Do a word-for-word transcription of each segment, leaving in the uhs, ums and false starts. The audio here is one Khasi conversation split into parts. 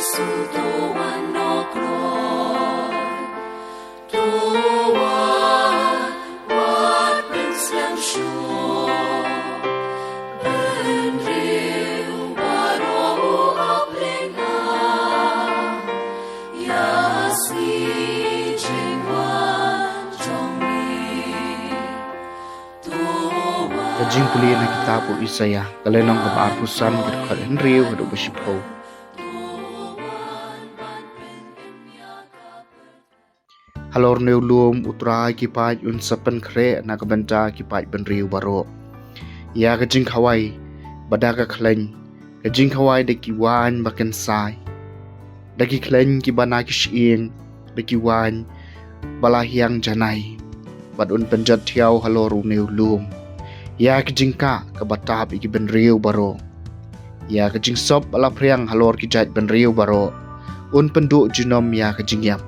Ka jingpule na kitab u Isaïah, ka lynnong kaba arphew san, ka dkhot hynriew haduh ba shiphew. Halor une u lum U Trai ki paid un sa pynkhreh na ka bynta ki paid bynriew baroh. Ïa ka jingkhawai ba da ka khleiñ, ka jingkhawai da ki waiñ ba kynsai, da ki khleiñ kiba na ki shyieng, da ki waiñ ba la hiang janai, bad un pynjot thiaw halor une u lum. Ïa ka jingkah kaba tap ïa ki bynriew baroh, ïa ka jingsop ba la phriang halor ki jait bynriew baroh, un pynduh junom ïa ka jingïap.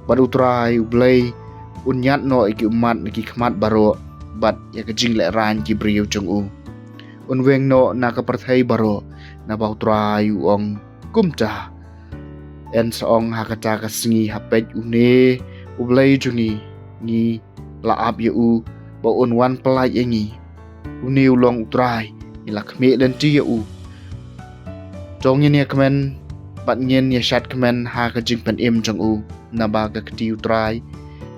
Bad U Trai U Blei un ñiad noh ïa ki ummat na ki khmat baroh, bad ïa ka jinglehrain ki briew jong u. Un weng noh na ka pyrthei baroh, naba U Trai u ong kumta. Yn sa ong ha kata ka sngi, ha peit, une U Blei jong ngi, ngi la ap ïa u ba un wan pyllait ïa ngi. Une u long U Trai, ngi la khmih lynti ïa u. To ngin ïa kmen bad ngin ïa shad kmen ha ka jingpynim jong u, naba ka kti U Trai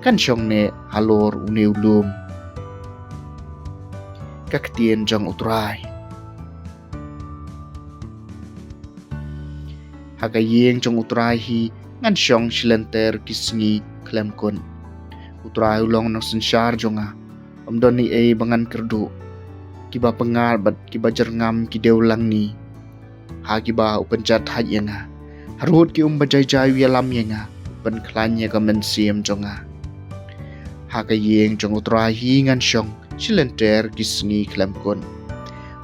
kan shong ne halor une u lum. Ka ktien jong U Trai. Ha ka ïing jong U Trai hi ngan shong shilynter ki sngi khlem kut. U Trai u long nongsynshar jong nga, ym don ei ei ba ngan kyrduh. Kiba pyngngad bad kiba jyrngam ki dei u langni, ha kiba u pynjot thait ïa nga. Harud ki um ba jai jai u ïalam ïa nga, u pynkhlaiñ ïa ka mynsiem jong nga. Ha ka ïing jong U Trai hi ngan shong shilynter ki sngi khlem kut.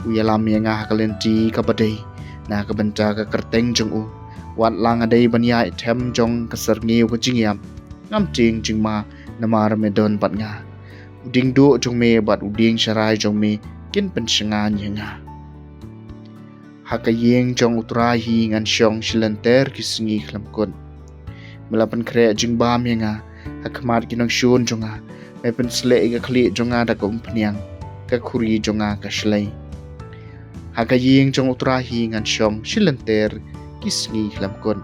U ïalam ïa nga ha ka lynti kaba dei, na ka bynta ka kyrteng jong u. Wat la nga dei ban ïaid them jong ka syrngiew ka jingïap, ngam tieng jingma, namar me don bad nga. U dieng duh jong me bad u dieng sharai jong me kin pynshngaiñ ïa nga. Ha ka ïing jong U Trai hi ngan shong shilynter ki sngi khlem kut. Me la pynkhreh jingbam ïa nga ha khmat ki nongshun jong nga. Me pynsleh ïa ka khlieh jong nga da ka umphniang, ka khuri jong nga ka shlei. Ha ka ïing jong U Trai hi ngan shong shilynter ki sngi khlem kut.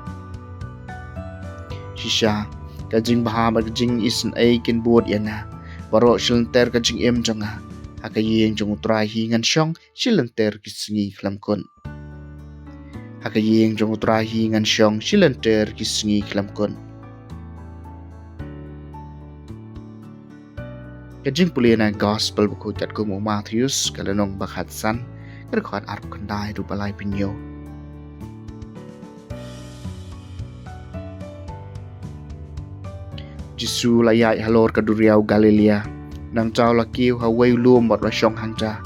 Shisha, ka jingbha bad ka jingisynei kin bud ïa nga. Baroh shilynter ka jingim jong nga. Ha ka ïing jong U Trai hi ngan shong shilynter ki sngi khlem kut. Ha ka ïing jong U Trai hi ngan shong shilynter ki sngi khlem kut. Ka jingpule na Gospel bakhuid katkum u Mathaios, ka lynnong ba khatsan, ka dkhot arphew khyndai haduh ba laiphew hynñiew. Jisu la ïaid halor ka duriaw Galilea. Nangta u la kiew ha uwei u lum bad u la shong hangta.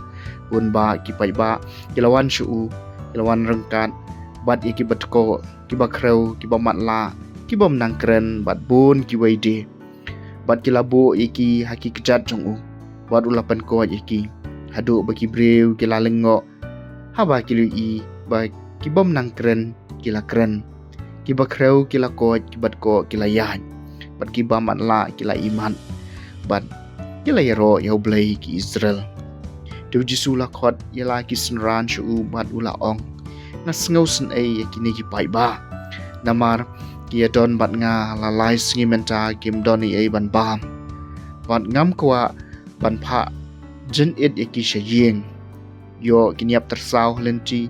Bun bah ki paidbah ki la wan sha u, ki la wan ryngkat bad ïa kiba tkoh, kiba khrew, kiba matlah, ki bym nang kren bad bun kiwei de. Bad ki la buh ïa ki ha ki kjat jong u, bad u la pynkoit ïa ki, haduh ba ki briew ki la lyngngoh, haba ki la ïohi ba ki bym nang kren ki la kren, kiba khrew ki la koit, kiba tkoh ki la ïaid, bad kiba matlah ki la imat, bad ki la ïaroh ïa U Blei ki Israel. Te u Jisu u la khot ïa la ki synran sha u bad u la ong, nga sngewsynei ïa kine ki paidbah, namar ki ïadon bad nga la lai sngi mynta, kim don ei ei ban bam. Bad ngam kwah ban phah jynit ïa ki sha ïing. Ïoh kin ïap tyrsaw ha lynti.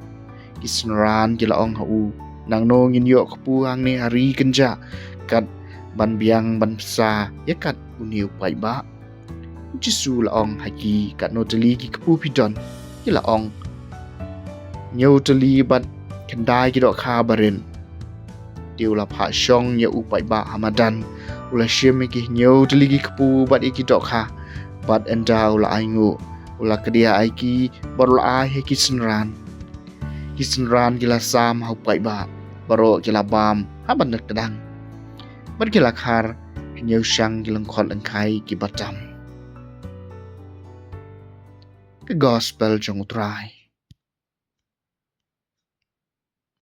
Ki synran ki la ong ha u, nangno ngin ïoh kpu hangne ha ri kynjah, kat ban biang ban bsa ïa kat une u paidbah? U Jisu u la ong ha ki, katno tylli ki kpu phi don? Ki la ong, hynñiew tylli bad khyndai ki dohkha barit. Te u la phah shong ïa u paidbah ha madan. U la shim ïa ki hynñiew tylli ki kpu bad ïa ki dohkha, bad ynda u la ainguh, u la kdiah ïa ki bad u la ai ha ki synran. Ki synran ki la sam ha u paidbah, baroh ki la bam ha ban da kdang, bad ki la khar hynñiew shang ki lyngkhot lyngkhai kiba tam. Ka Gospel jong U Trai.